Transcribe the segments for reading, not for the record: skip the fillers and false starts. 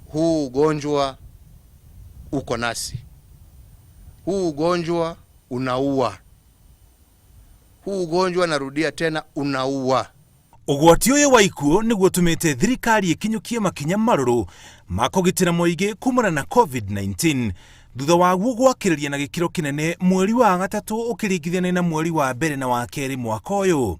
Huu ugonjwa uko nasi, huu ugonjwa unaua, huu ugonjwa, narudia tena, unaua. Ũgwati ũyũ wa ikuũ nĩguo ũtũmĩte thirikari ĩkinyũkie makinya marũrũ ma kũgitĩra mũingĩ kumana na COVID-19 thutha waguo gwakĩrĩria na gĩkĩro kĩnene mweri wa gatatũ ũkĩringithanio na mweri wa mbere na wa kerĩ mwaka ũyũ.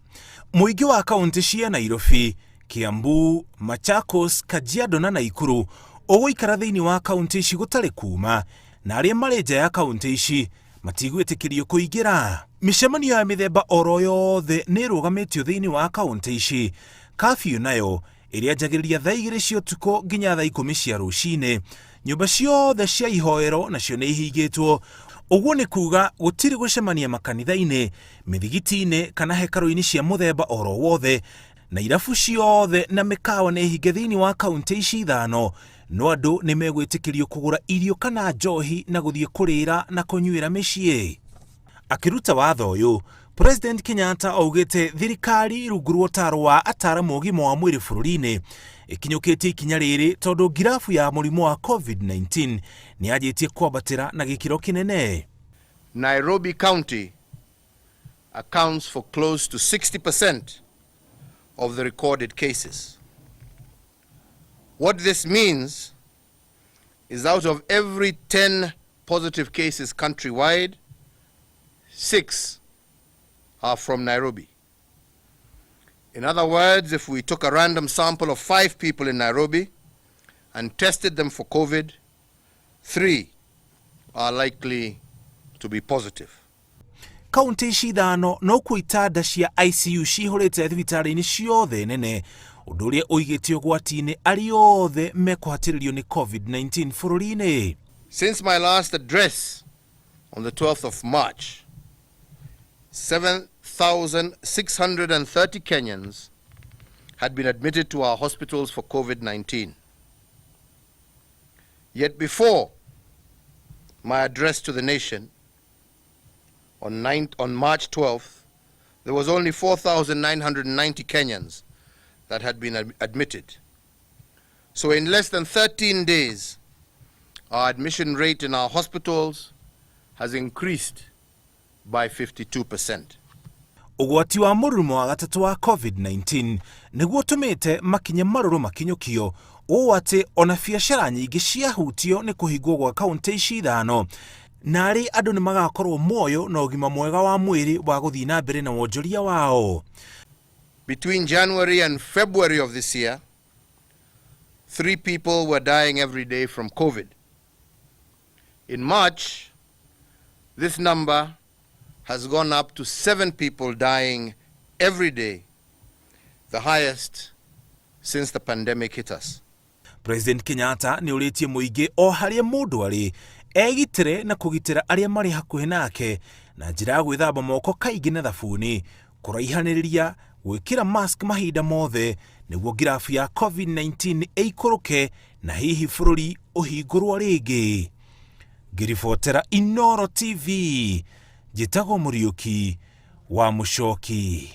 Mũingĩ wa kaũntĩ cia Nairobi, Kiambu, Machakos, Kajiado na Naikuru ũgũikara thĩinĩ wa kaũntĩ ici gũtarĩ kuma, na arĩa marĩ nja ya kaũntĩ ici matigwĩtĩkĩrio kũingĩra. Mĩcemanio ya mĩthemba oro yothe nĩ ĩrũgamĩtio thĩinĩ wa kaũntĩ ici. Kabiũ nayo ĩrĩa njagĩrĩria thaa 2 cia ũtukũ nginya thaa 10 cia rũcinĩ. Nyũmba ciothe cia ihoero nacio nĩ ihingĩtwo. Ũguo nĩ kuga gũtirĩ gũcemania makanitha-inĩ, mĩthigiti-inĩ kana hekarũ-inĩ cia mũthemba oro wothe, na irabu ciothe na mĩkawa nĩ hinge thĩinĩ wa kaũntĩ ici ithano. No andũ nĩ megwĩtĩkĩrio kũgũra irio kana njohi na gũthiĩ kũrĩra na kũnyuĩra mĩciĩ. Akĩruta watho ũyũ, President Kenyatta augĩte thirikari rungu rwa ũtaaro wa ataaramu a ũgima wa mwĩrĩ bũrũri-inĩ ĩkinyũkĩtie ikinya rĩrĩ tondũ ngirabu ya mũrimũ wa COVID-19 nĩ yanjĩtie kwambatĩra na gĩkĩro kĩnene. Nairobi County accounts for close to 60% of the recorded cases. What this means is out of every 10 positive cases countrywide, 6 are from Nairobi. In other words, if we took a random sample of 5 people in Nairobi and tested them for COVID, 3 are likely to be positive. Kaunti ici ithano nokuo itanda cia ICU cihũrĩte thibitarĩ-inĩ ciothe nene, ũndũ ũrĩa ũigĩte ũgwati-inĩ arĩa othe mekũhatĩrĩrio nĩ COVID-19 bũrũri-inĩ. Since my last address on the 12th of March, 7,630 Kenyans had been admitted to our hospitals for COVID-19. Yet before my address to the nation on March 12th, there was only 4,990 Kenyans that had been admitted. So in less than 13 days, our admission rate in our hospitals has increased by 52%. Ũgwati wa mũrurumo wa gatatũ wa COVID-19 nĩguo ũtũmĩte makinya marũrũ makinyũkio ũũ atĩ ona biacara nyingĩ ciahutio nĩ kũhingwo gwa kaũntĩ ici ithano, na arĩ andũ nĩ magakorwo muoyo na ũgima mwega wa mwĩrĩ wa gũthiĩ na mbere na wonjoria wao. Between January and February of this year, 3 people were dying every day from COVID. In March, this number has gone up to 7 people dying every day, the highest since the pandemic hit us. President Kenyatta nĩ ũrĩtie mũingĩ o harĩa mũndũ arĩ egitĩre na kũgitĩra arĩa marĩ hakuhĩ nake na njĩra ya gwĩthamba moko kaingĩ na thabuni, kũraihanĩrĩria, gwĩkĩra mask mahinda mothe nĩguo ngirabu ya COVID-19 ĩikũrũke na hihi bũrũri ũhingũrwo rĩngĩ. Ngĩribotera Inooro TV, njĩtagwo Mũriũki wa Mũcoki.